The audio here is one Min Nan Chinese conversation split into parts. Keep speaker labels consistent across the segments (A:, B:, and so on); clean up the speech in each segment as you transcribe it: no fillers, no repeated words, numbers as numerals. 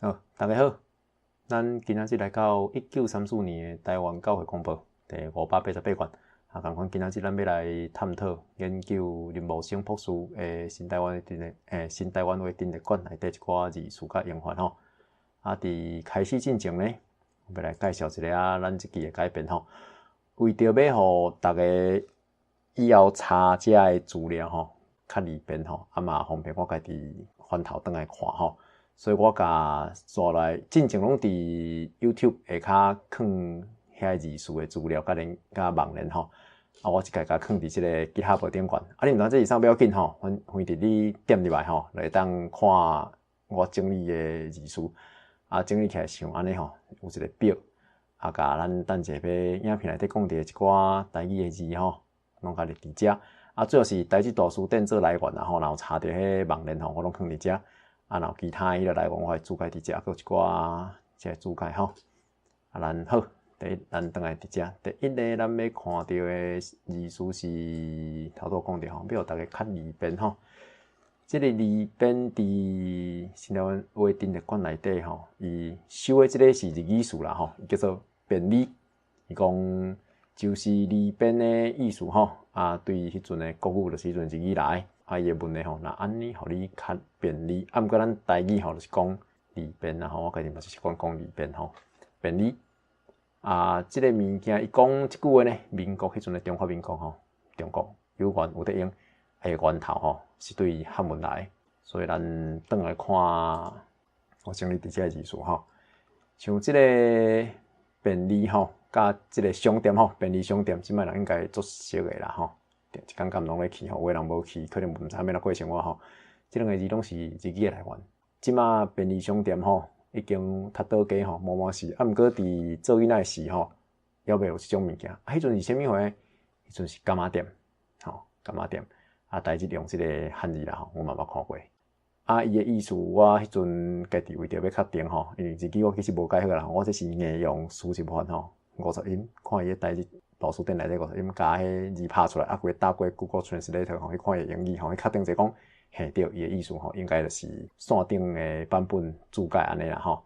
A: 好，大家好，咱今仔日來到1934年的台灣教會公報第588卷，啊，仝款今仔日咱欲來探討研究林茂生博士的新台灣話陳列館內底一寡字詞佮用法吼。啊，佇開始進前呢，我欲來介紹一下啊，咱這期的改變吼。為著欲予逐家以後查遮的資料吼，較利便吼，啊嘛方便我家己翻頭轉來看吼。所以我共紲來進前攏佇 YouTube 下跤囥遐字詞的資料，佮連佮網連吼。啊，我這擺共囥佇這個 GitHub 頂懸。啊，你毋知這是啥欲要緊吼，反正你點入來吼，就會當看我整理的字詞。啊，整理起來像按呢吼，有一個表，啊，共咱等者欲影片內底講著的一寡台語的字吼，攏共列佇遮。啊，主要是台語大辭典做來源啦吼，若有查著彼網連吼，我攏囥佇遮。啊，若有其他彼个來源，我會註解佇遮，閣有一寡這個註解吼。啊，咱好，第一，咱轉來佇遮。第一个，咱欲看著的字詞是頭拄講著吼，欲予逐家較利便吼。這个利便佇新台灣話陳列館內底吼，伊收的這个是日語詞啦吼，叫做便利。伊講就是利便的意思吼。啊，對彼陣的國語就是彼陣日語來。啊，伊會問的吼，若按呢予你較便利，啊，毋過咱台語吼就是講利便啦吼，我家己嘛是習慣講利便吼，便利。啊，這个物件伊講這句話呢，民國彼陣的中華民國吼，中國有源有得用，伊的源頭吼是對漢文來，所以咱轉來看我整理佇遮的字詞吼，像這个便利吼，佮這个商店吼，便利商店，這擺人應該足熟的啦吼。一工敢攏咧去吼，有的人無去，可能毋知影欲按怎過生活吼。這兩個字攏是日語的來源。這馬便利商店吼，已經較倒街吼，滿滿是。啊，毋過佇做囡仔時吼，猶未有這種物件。啊，彼陣是啥物貨？彼陣是柑仔店，吼，柑仔店。啊，台語用這个漢字啦吼，我嘛捌看過。啊，伊的意思，我彼陣家己為著欲確定吼，因為日語我其實無解好啦，我這是硬用輸入法吼，50音，看伊的台語大辭典內底50音，共彼字拍出來，啊，規个打過 Google Translate 吼，去看伊的英語吼，去確定者講，嘿對，伊的意思吼，應該就是線頂的版本註解按呢啦吼。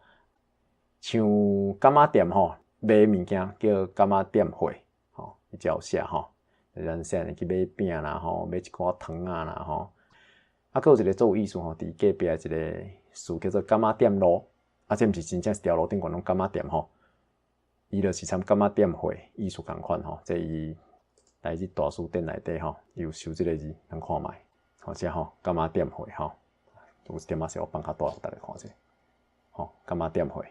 A: 像柑仔店吼，賣物件叫柑仔店貨，吼，伊才有寫吼。咱細漢去買餅啦吼，買一寡糖仔啦吼。啊，閣有一個足有意思吼，佇隔壁一個詞叫做柑仔店路，啊，這毋是真正是條路頂懸攏柑仔店吼。伊就是參柑仔店貨意思仝款吼，這伊台語大辭典內底吼，伊有收這个字，咱看覓，吼這吼柑仔店貨吼，有一點仔細我放較大，予大家看者，吼柑仔店貨。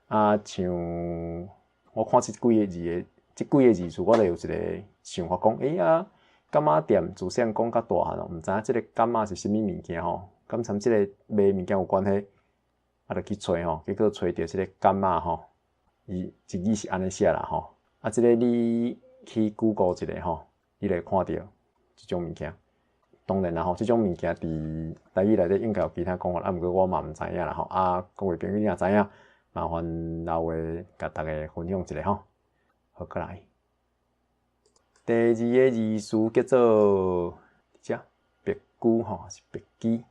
A: 啊，像我看這幾个字的，這幾个字詞，我就有一個想法講，欸啊，柑仔店自細漢講甲大漢哦，毋知影這个柑仔是啥物物件吼，敢參這个賣物件有關係，啊，就去揣吼，結果揣著這个柑仔吼。伊日語是按呢寫啦吼，啊，這个你去 Google 一下吼，你就會看著這種物件。當然啦吼，這種物件佇台語內底應該有其他講法，啊，毋過我嘛毋知影啦吼。啊，各位朋友你若知影，麻煩留話共逐家分享一下吼。好，過來。第二個字詞叫做這別居吼，是別居，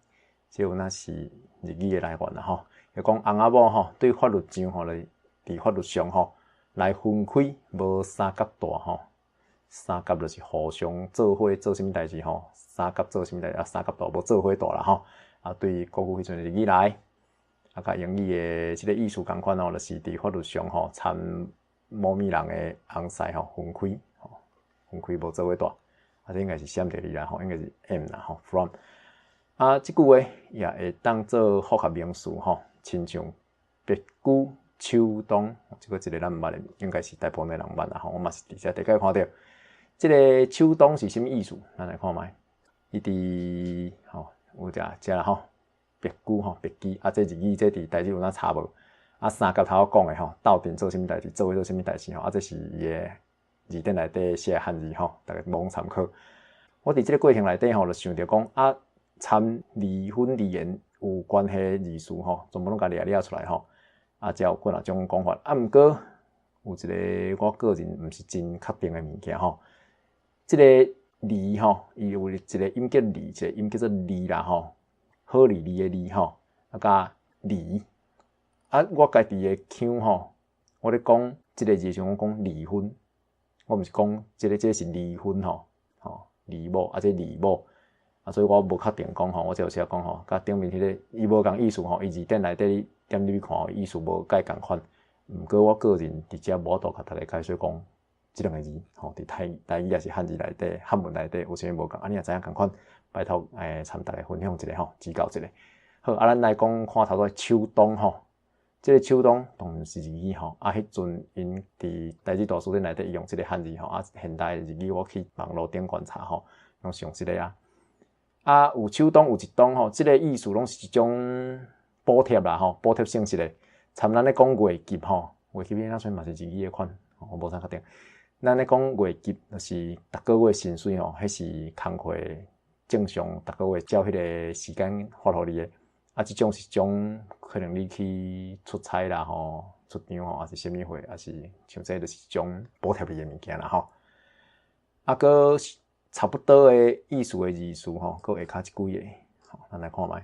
A: 這有若是日語的來源啦吼。伊講翁仔某吼，對法律上吼來。佇法律上吼，來分開無相佮蹛吼，相佮就是互相做伙做啥物代誌吼，相佮做啥物代誌啊，相佮蹛無做伙蹛啦吼。啊，對國語彼陣日語來，啊，佮英語的這个意思仝款吼，就是佇法律上吼，參某物人的翁婿吼分開吼，分開無做伙蹛。啊，這應該是閃著字啦吼，應該是 M 啦吼，from。啊，這句話也會當做複合名詞吼，親像別居。秋冬，這個一个咱毋捌的，應該是大部分的人捌啦吼。我嘛是佇遮第擺看著，這个秋冬是啥物意思？咱來看覓。伊佇吼有遮遮啦吼，別居吼，別居啊，這日語這佇台語有哪查無？啊，相佮頭講的吼，鬥陣做啥物代誌，做伙做啥物代誌吼？啊，這是伊的字典內底寫的漢字吼，逐家罔參考。我佇這個過程內底吼，就想著講啊，參離婚離言有關係的字詞吼，全部攏共掠掠出來吼。啊，才有幾若種講法。啊，毋過有一個我個人毋是真確定的物件吼。這个離吼，伊有一個音叫離，一個音叫做離啦吼。好離離的離吼，啊佮離。啊，我家己的腔吼，我咧講這个字時，我講離婚，我毋是講這個是離婚吼，吼離某啊，這離某啊，所以我無確定講吼，我這有寫講吼，佮頂面彼个伊無仝意思吼，伊字典內底你點入去看，意思無蓋仝款。毋過我個人佇遮無法度共大家解說講，這兩个字吼，佇台語抑是漢字內底、漢文內底有啥物無仝，啊，你若知影仝款，拜託參大家分享一下吼，指教一下。好，啊，咱來講看頭拄秋冬吼，這个秋冬當然是日語吼，啊，彼陣𪜶佇台語大辭典內底用這个漢字吼，啊，現代日語我去網路頂懸查吼，攏是用這个啊。啊，有秋冬有一冬吼，這个意思攏是一種補貼啦吼，補貼性質的。參咱咧講月給吼，月給那算嘛是日語的款，我無啥確定。咱咧講月給，就是逐个月薪水吼，彼是工課正常，逐个月照彼个時間發予你的。啊，這種是種可能你去出差啦吼，出場吼，抑是啥物貨，抑是像這就是一種補貼你的物件啦吼。啊，閣差不多的意思的字詞吼，閣下跤這幾个，吼，咱來看覓。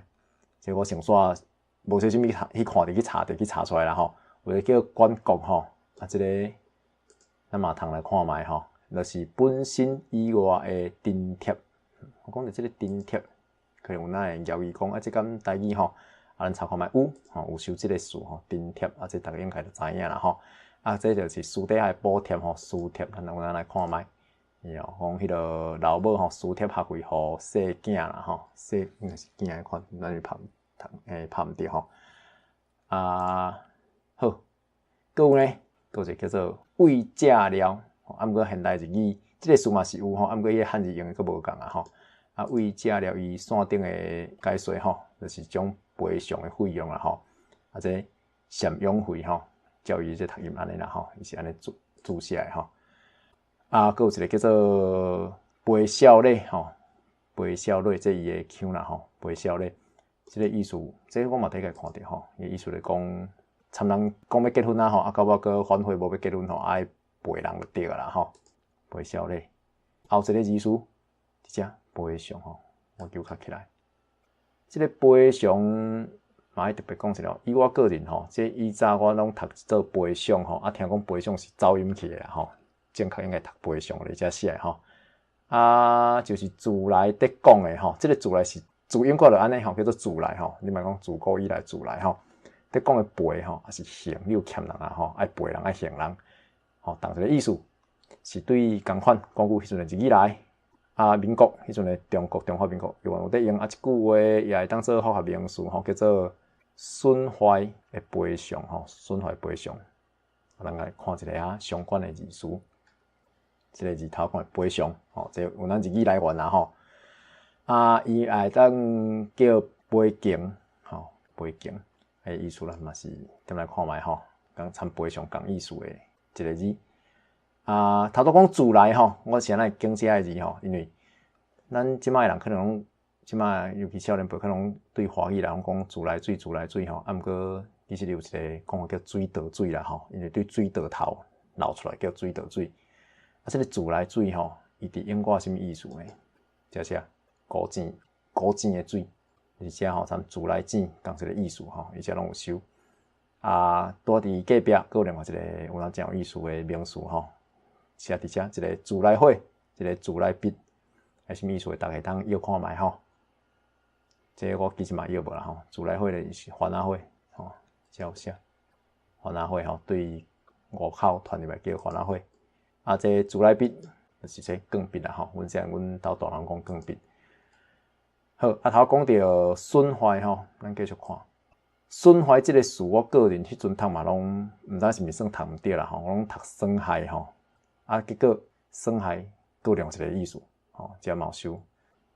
A: 這我先煞無說啥物去看著去查著去查出來啦吼。有個叫管國吼，啊，這个咱嘛通來看覓吼，就是本身以外的津貼。我講著這个津貼，可能有哪會猶豫講啊，這敢台語吼，啊，咱查看覓有吼，有收這个詞吼，津貼啊，這逐家應該就知影啦吼。啊，這就是私底下補貼吼，私貼，咱有哪來看覓？伊哦，講彼个老母吼，私貼學費予細囝啦吼，細應該是囝的款，咱是拍拍毋著吼。啊，好，閣有呢，閣有一个叫做慰藉了，啊，毋過現代日語這个詞嘛是有吼，啊，毋過伊个漢字用的閣無仝啊吼。啊，慰藉了伊線頂的解說吼，就是一種賠償的費用啦吼。啊，這贍養費吼，照伊這讀音按呢啦吼，伊是按呢註註寫的吼。啊，閣有一个叫做賠孝禮吼，賠孝禮這伊的腔啦吼，賠孝禮，這个意思，這個我嘛第一擺看著吼，伊意思咧講，參人講欲結婚啊吼，啊到尾閣反悔無欲結婚吼，愛賠人就對啦吼，賠孝禮。後一个字詞，這只賠償吼，我糾較起來，這个賠償嘛愛特別講一下，以我個人吼，這以早我攏讀做賠償吼，啊聽講賠償是走音去的啦吼。正確應該讀賠償咧，才寫吼。啊，就是自來佇講的吼，這个自來是自英國就按呢吼，叫做自來吼。你莫講自古以來自來吼，佇講的賠吼，抑是還，你有欠人啊吼，愛賠人愛還人，吼，同一个意思，是對仝款講句彼陣的日語來。啊，民國彼陣的中國中華民國猶原有佇用啊，這句話也會當做複合名詞吼，叫做損壞的賠償吼，損壞賠償。咱來看一下啊，相關的字詞。這个字頭講的賠償，吼，這有咱日語來源啦吼。啊，伊會當叫賠償，吼，賠償，彼意思咱嘛是點來看覓吼，講參賠償仝意思的一个字。啊，頭拄講自來吼，我是按怎會講這个字吼，因為咱這擺人可能攏這擺尤其少年輩可能對華語來講自來水自來水吼，啊，毋過其實有一个講法叫水倒水啦吼，因為對水倒頭流出來叫水倒水。啊，這个自來水吼，伊佇英國啥物意思呢？這是古井古井的水，而且吼，參自來井仝一个意思吼，伊遮攏有收。啊，拄佇隔壁閣有另外一个有影誠有意思的名詞吼，寫佇遮一个自來火，一个自來筆，係啥物意思？大家會當臆看覓吼。這個我其實嘛臆無啦吼，自來火就是番仔火吼，遮有寫番仔火吼，對五口傳入來叫番仔火。啊，這自來筆就是這鋼筆啦吼，阮這阮兜大人講鋼筆。好，啊頭講著損壞吼，咱繼續看損壞這个詞，我個人彼陣讀嘛攏毋知是毋是算讀毋著啦吼，我攏讀損害吼，啊結果損害閣有另外一个意思吼，遮嘛有收。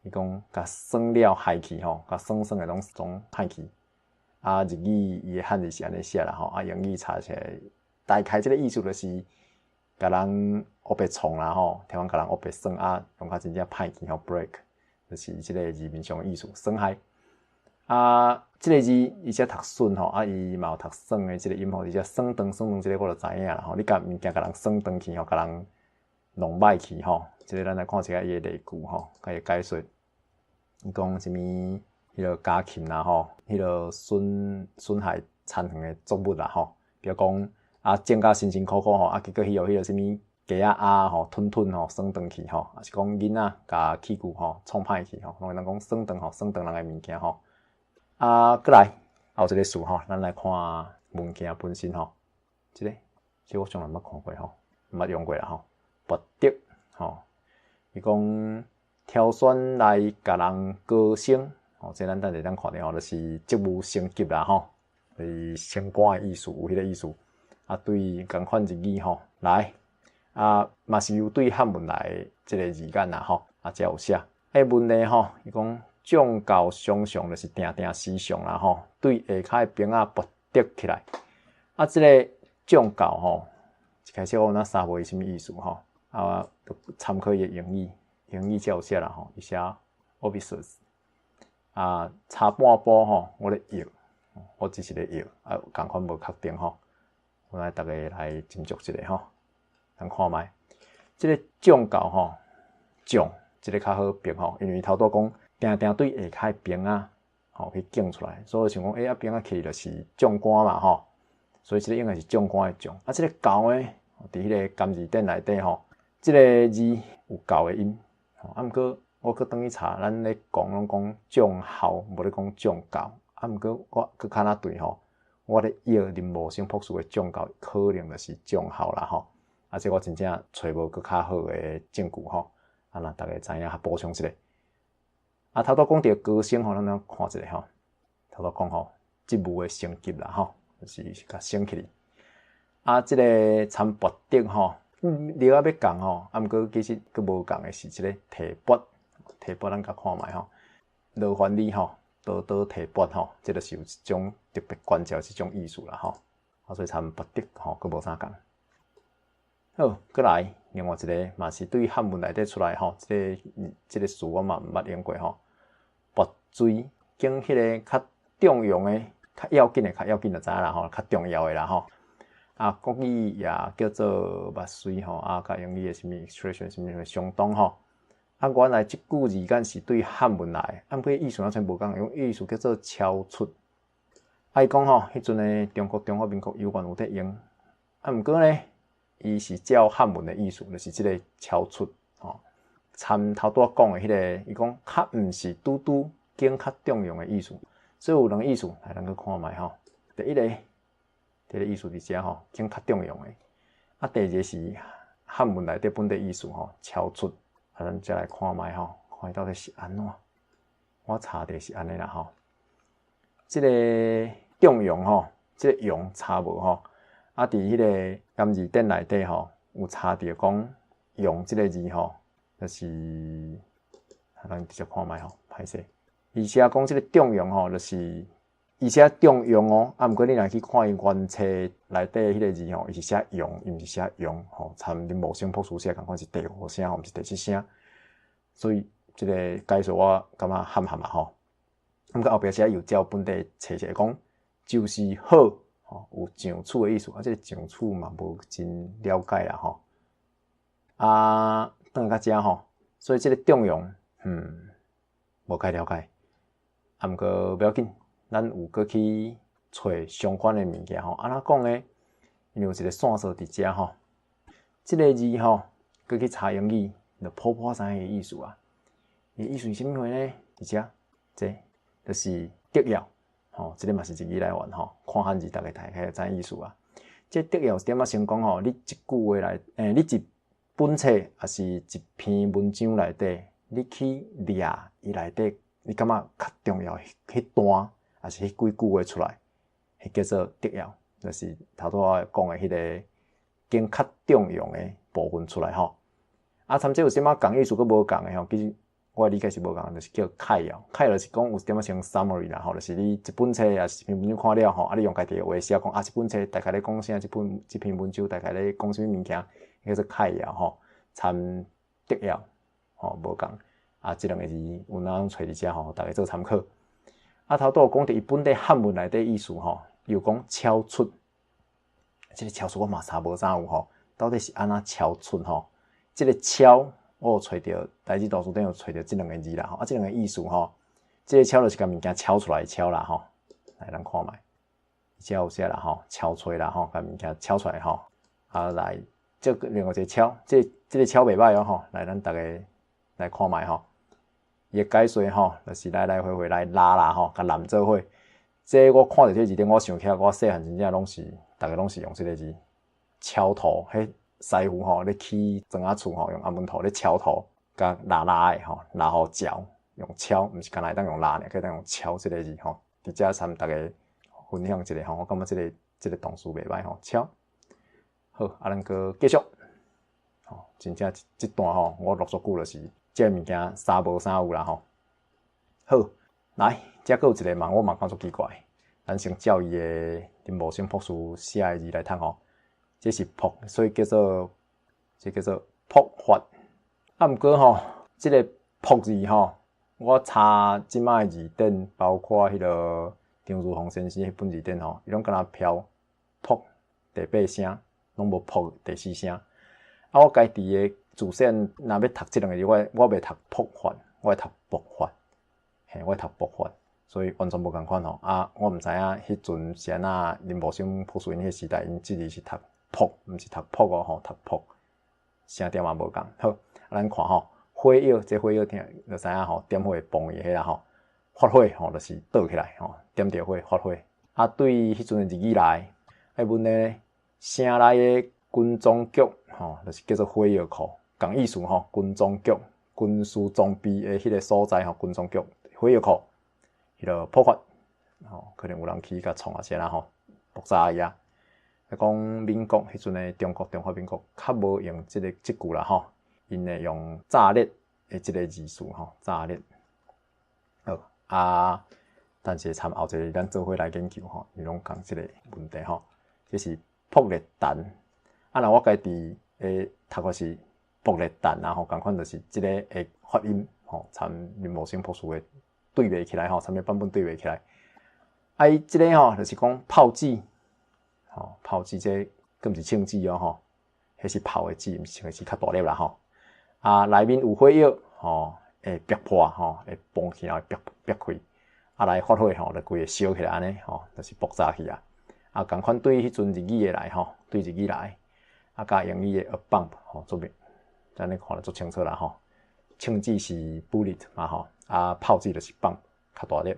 A: 伊講共損了害去吼，共損損的攏總歹去。啊，日語伊的漢字是按呢寫啦吼，啊英語查起來大概這个意思就是。共人烏白創啦吼，聽講共人烏白耍啊，用較真正歹去吼 break，就是這个字面上的意思，損害。啊，這个字伊寫讀損吼，啊伊嘛有讀損的這个音吼，而且損斷損斷這个我就知影啦吼。你共物件共人損斷去吼，共人弄歹去吼，這个咱來看一下伊的例句吼，共伊解說。伊講啥物？彼个家禽啦吼，彼个損損害田園的作物啦吼，比如講啊種甲辛辛苦苦吼，啊結果彼個彼個啥物雞仔鴨吼吞吞吼耍轉去吼，抑是講囡仔共器具吼創歹去吼，攏會當講耍轉吼，耍轉人的物件吼。啊，閣來還有一個詞吼，咱來看物件本身吼，這个這個我從來毋捌看過吼，毋捌用過啦吼。拔得吼，伊講挑選來共人高升，吼，這咱等下當看著吼，就是職務升級啦吼，是升官的意思，有彼個意思。啊，對仝款日語吼來，啊嘛是有對漢文來的這個字眼啦吼，啊，這有寫。彼文例吼，伊講將教常常就是定定時常啦吼，對下跤的兵仔拔得起來。啊，這個將教吼，一開始我若查無伊啥物意思吼，啊，就參考伊的英語，英語才有寫啦吼，伊寫 officers 啊，差半步吼，我咧譯，我只是咧譯，啊，仝款無確定吼，我來逐家來斟酌一下吼，咱看覓，這個將教吼，將，這個較好辨吼，因為頭拄講定定對下跤的兵仔吼去敬出來，所以想講，欸，啊兵仔起就是將官嘛吼，所以這個應該是將官的將。啊，這個教呢，佇彼個甘字典內底吼，這個字有教的音，啊，毋過我閣轉去查，咱咧講攏講將校，無咧講將教。啊，毋過我閣較若對吼，我咧譯林茂生博士的將教，可能就是將校啦吼。啊，這我真正揣無閣較好的證據吼。啊，若逐家知影，補充一下。啊，頭拄講著高升吼，咱來看一下吼。頭拄講吼，職務的升級啦吼，就是共升起來。啊，這個參拔得吼，料仔欲仝吼，啊，毋過其實閣無仝的是這個提拔，提拔咱共看覓吼。羅凡里吼，刀刀提拔吼，這個是有一種特別關照這種意思啦吼。啊，所以參拔得吼，閣無啥仝。好，閣來另外一個嘛是對漢文內底出來吼，這個這個詞我嘛毋捌用過吼。拔萃揀彼個較重要的、較要緊的、較要緊就知影啦吼，較重要的啦吼。啊，國語也叫做拔萃吼，啊，佮英語的啥物 extraction 啥物相當吼。啊，原來這句字眼是對漢文來的，啊，毋過意思完全無仝，用意思叫做超出。啊，伊講吼，彼陣的中國中華民國猶原有佇用，啊，毋過呢，伊是照漢文的意思，就是這個超出吼。參頭拄仔講的彼個，伊講較毋是拄拄揀較重要的意思，所以有兩個意思，來咱閣看覓吼。第一个，這個意思佇遮吼，揀較重要的。啊，第二個是漢文內底本底意思吼，超出。啊，咱再來看覓吼，看伊到底是按怎？我查著是按呢啦吼。這個重要吼，這個用查無吼。啊，佇彼個甘字典內底吼，有查著講用這個字吼，就是，咱直接看覓吼，歹勢。伊寫講這個重要吼，就是伊寫重用哦。啊，毋過你若去看伊原冊內底彼個字吼，伊是寫用，伊毋是寫陽吼。參林茂生博士寫仝款是第五聲吼，毋是第七聲。所以這個解說我感覺含含啊吼。毋過後壁寫又照本地冊寫講，就是好吼，有上處的意思。啊，這個上處嘛無真了解啦吼。啊，轉到遮吼，所以這個重用，無介了解。啊，毋過不要緊，咱有閣去揣相關的物件吼。按怎講呢？因為有一個線索佇遮吼，這個字吼，閣去查英語，就普普知影伊的意思啊。伊意思是啥物貨呢？佇遮，這就是摘要，吼，這個嘛是日語來源吼。看漢字，逐家大概知影意思啊。這摘要是點仔先講吼，你一句話來，欸，你一本冊抑是一篇文章內底，你去掠伊內底，你感覺較重要彼段，抑是彼幾句話出來，彼叫做摘要，就是頭拄仔講的彼個揀較重要的部分出來吼。啊，參這有啥物仝意思，閣無仝的吼，其實我理解是無仝，就是叫概要。概要就是講有點仔像 summary 啦吼，就是你一本冊抑是一篇文章看了吼，啊，你用家己的話寫講啊，這本冊大概咧講啥？這本這篇文章大概咧講啥物物件？叫做概要吼，參摘要吼無仝。啊，這兩個字有哪揣佇遮吼，逐家做參考。啊，頭拄有講著伊本底漢文內底意思吼，又講超出，這個超出我嘛查無啥有吼，到底是按怎超出吼？這個超我有揣著，台語圖書館有揣著這兩個字啦吼，啊，這兩個意思吼，這個敲就是共物件敲出來敲啦吼。來，咱看覓，這有寫啦吼，敲錘啦吼，共物件敲出來吼。啊，來，這個另外一個敲，這個敲袂䆀哦吼。來，咱逐家來看覓吼。伊的解說吼，就是來來回回來拉啦吼，共攬做伙。這我看著這個字典，我想起來，我細漢真正攏是，逐家攏是用這個字敲土，彼師傅吼咧起磚仔厝吼，用紅毛土咧敲土，共拉拉的吼，拉予嚼，用敲，毋是干焦會當用拉爾，會當用敲這個字吼。佇遮參逐家分享一下吼，我感覺這個動詞袂䆀吼，敲。好，啊，咱閣繼續。吼，真正這段吼，我錄足久就是這個物件三無三有啦吼。好，來，這閣有一個嘛，我嘛感覺足奇怪。咱先照伊的林茂生博士寫的字來讀吼，這是爆，所以叫做這叫做爆發。啊，毋過吼，這個爆字吼，我查這擺的字典，包括彼個張如芳先生彼本字典吼，伊攏敢若標爆第八聲，攏無爆第四聲。啊，我家己的自細若欲讀這兩個字，我袂讀爆發，我會讀爆發，嘿，我會讀爆發，所以完全無仝款吼。啊，我毋知影彼陣是按怎林茂生博士𪜶彼時代，𪜶這字是讀爆，毋是讀爆哦吼，讀爆，聲調嘛無仝。好，啊，咱看吼，火藥，這火藥聽就知影吼，點火會崩去彼啦吼，發火吼，就是倒起來吼，點著火發火。啊，對彼陣的日語來，啊，阮的城內的軍裝局吼，就是叫做火藥庫，仝意思吼，軍裝局、軍事裝備的彼個所在吼，軍裝局火藥庫，彼個爆發吼，可能有人去共創啊啥啦吼，爆炸去啊。啊，講民國彼陣的中國中華民國較無用這個這句啦吼，𪜶會用炸裂的這個字詞吼，炸裂。好啊，等下參後一個咱做伙來研究吼，伊攏講這個問題吼，這是爆裂彈。啊，若我家己的讀法是爆裂彈啊吼，仝款就是這個的發音吼，參林茂生博士的對袂起來吼，啥物版本對袂起來。啊，伊這個吼就是講炮子，吼炮子這閣毋是槍子哦吼，彼是炮的子，毋是槍的子較大粒啦吼。啊，內面有火藥吼，會爆破吼，會崩起來，爆爆開，啊來發火吼，就規个燒起來按呢吼，就是爆炸去啊。啊，仝款對彼陣日語的來吼，對日語來。啊，佮英語的 a bomb 吼，做明，按呢看得足清楚啦吼。槍子是 bullet 嘛吼，啊炮子就是 bomb 較大粒。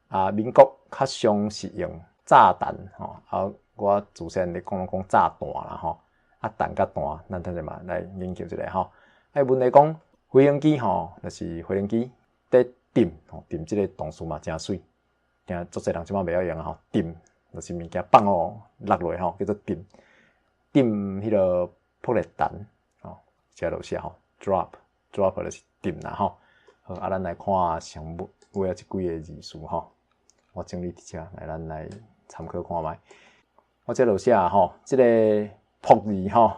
A: 啊，民國較常是用炸彈吼，啊，我自細漢咧講攏講炸彈啦吼，啊彈佮彈，咱等下嘛來研究一下吼。啊，問題講飛行機吼，就是飛行機佇擲吼，擲這個動詞嘛誠媠，聽足濟人這擺袂曉用啊吼，擲就是物件放予落落吼，叫做擲。擲彼個爆裂彈吼，這就寫吼，drop，drop 就是擲啦吼。好，啊，咱來看上尾仔這幾個字詞吼，我整理佇遮來，咱來參考看覓。我這就寫吼，這個爆字吼，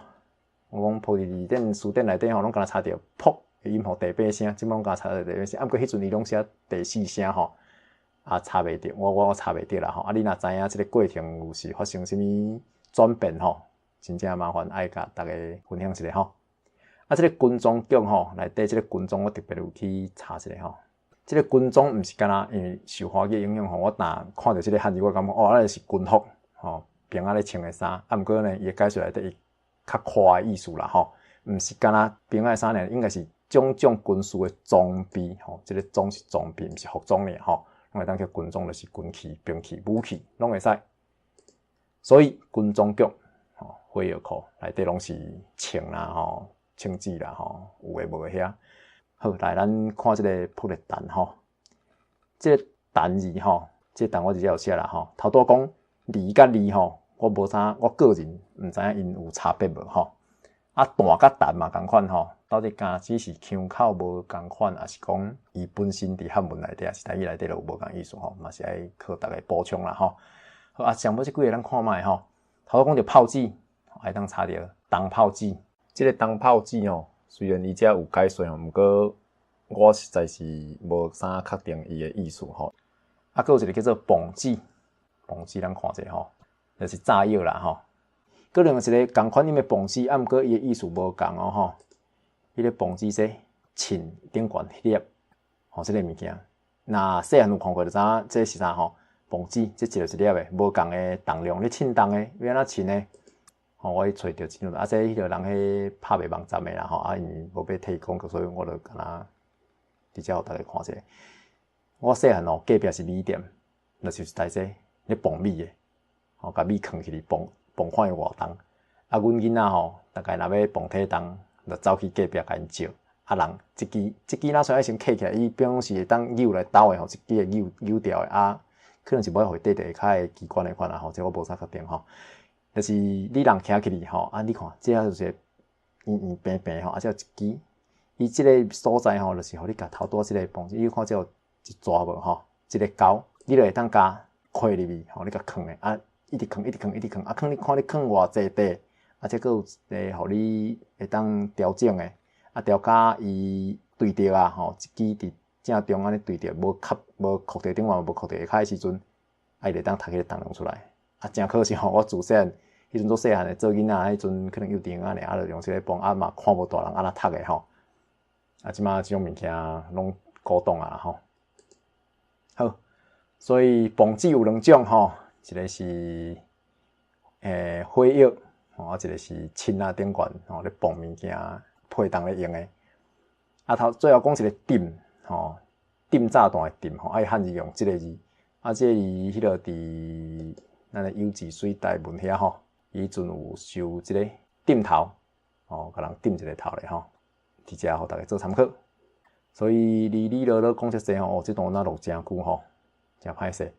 A: 我講爆字字典詞典內底吼，攏敢若查著爆的音吼第八聲，這擺攏敢若查著第八聲，啊，毋過彼陣伊攏寫第四聲吼，啊查袂著，我查袂著啦吼。啊，你若知影這個過程有是發生啥物轉變吼？真正麻煩愛共逐家分享一下吼。啊，這個軍裝局吼，內底這個軍裝我特別有去查一下吼。這個軍裝毋是干焦因為受華語影響吼，我若看著這個漢字，我感覺哦，啊是軍服吼，兵仔咧穿的衫。啊，毋過呢，伊的解說內底伊較闊的意思啦吼，毋是干焦兵仔的衫爾，應該是種種軍事的裝備吼。這個裝是裝備，毋是服裝爾吼。攏會當叫軍裝，就是軍器、兵器、武器，攏會使。所以軍裝局。火藥庫內底攏是槍啦吼，槍子啦吼，有的無的遐。好，來咱看這個爆裂彈吼，這個彈字吼，這個彈我直接有寫啦吼。頭拄講字佮字吼，我無啥，我個人毋知影𪜶有差別無吼。啊，彈佮彈嘛仝款吼，到底敢只是腔口無仝款，抑是講伊本身佇漢文內底，抑是台語內底就有無仝意思吼，嘛是愛靠逐家補充啦吼。好啊，上尾這幾個咱看覓吼，頭拄講著炮子。會當查著銅炮子，這個銅炮子吼，雖然伊遮有解說吼，毋過我實在是無啥確定伊的意思吼。啊，閣有一個叫做磅子，磅子咱看者吼，就是炸藥啦吼。閣另外一個仝款音的磅子，啊，毋過伊的意思無仝哦吼。彼個磅子說秤頂懸彼粒吼，這個物件，若細漢有看過就知影這是啥吼？磅子，這一粒一粒的，無仝的重量，你稱重的，欲按怎稱呢？吼，我去揣著這種，啊，這彼個人彼拍賣網站的啦吼，啊，𪜶無欲提供，所以我就敢若直接予大家看者。我細漢哦，隔壁是米店，就是一台這咧磅米的，吼，共米囥起來磅磅看有偌重。啊，阮囡仔吼，逐家若欲磅體重，就走去隔壁共𪜶借。啊，人這支這支若算愛先揢起來，伊平常時會當扭來兜的吼，一支會扭扭掉的啊，可能是無愛予伊綴著下跤會機關的款啦吼，這我無啥確定吼。就是你人徛起來吼，啊，你看這就是圓圓平平吼，啊，這有一支，伊這个所在吼，就是予你共頭拄仔這個磅子，你看這有一逝無吼，這個溝，你就會當共開入去吼，你共囥的啊，一直囥，一直囥，一直囥，啊，囥你看你囥偌濟塊，啊，這閣有一個予你會當調整的，啊，調甲伊對著啊吼，一支佇正中按呢對著，無磕無磕著頂懸，無磕著下跤的時陣，啊，伊就會當讀彼个重量出來。啊，誠可惜吼，我自細漢彼陣足細漢的做囡仔，彼陣可能幼稚園按呢，啊，就用這个磅，啊嘛看無大人按怎讀的吼。啊，這馬這種物件攏古董啊吼。好，所以磅子有兩種吼，一个是火藥，吼，啊，一个是秤仔頂懸吼咧磅物件配重咧用的。啊，頭最後講一個鎮吼，鎮炸彈的鎮吼，啊，伊漢字用這个字，啊，這个字彼个佇咱的柚子水大門遐吼，伊彼陣有收這个鎮頭，吼，共人鎮一个頭咧吼，佇遮予大家做參考。所以哩哩囉囉講遮濟吼，哦，這段若錄誠久吼，誠歹勢。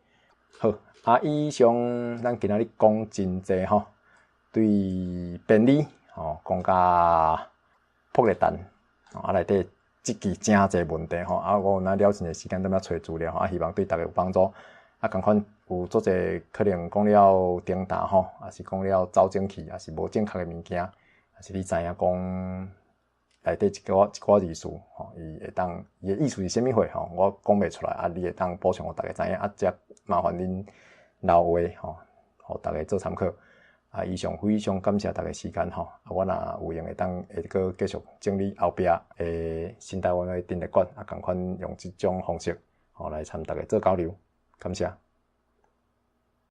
A: 好，啊，以上咱今仔日講真濟吼，對便利吼，講甲噗咧等，啊，內底這支誠濟問題吼，啊，我若了真濟時間踮遐揣資料吼，啊，希望對大家有幫助。啊，仝款有足濟可能講了重擔吼，抑是講了走正去，抑是無正確的物件，抑是你知影講內底一寡一寡字詞吼，伊會當伊的意思是啥物貨吼，我講袂出來，啊，你會當補充予大家知影，啊，才麻煩恁留話吼，予大家做參考。啊，以上非常感謝大家時間吼，啊，我若有閒會當會閣繼續整理後壁的新台灣的陳列館，啊，仝款用這種方式吼來參大家做交流，感謝。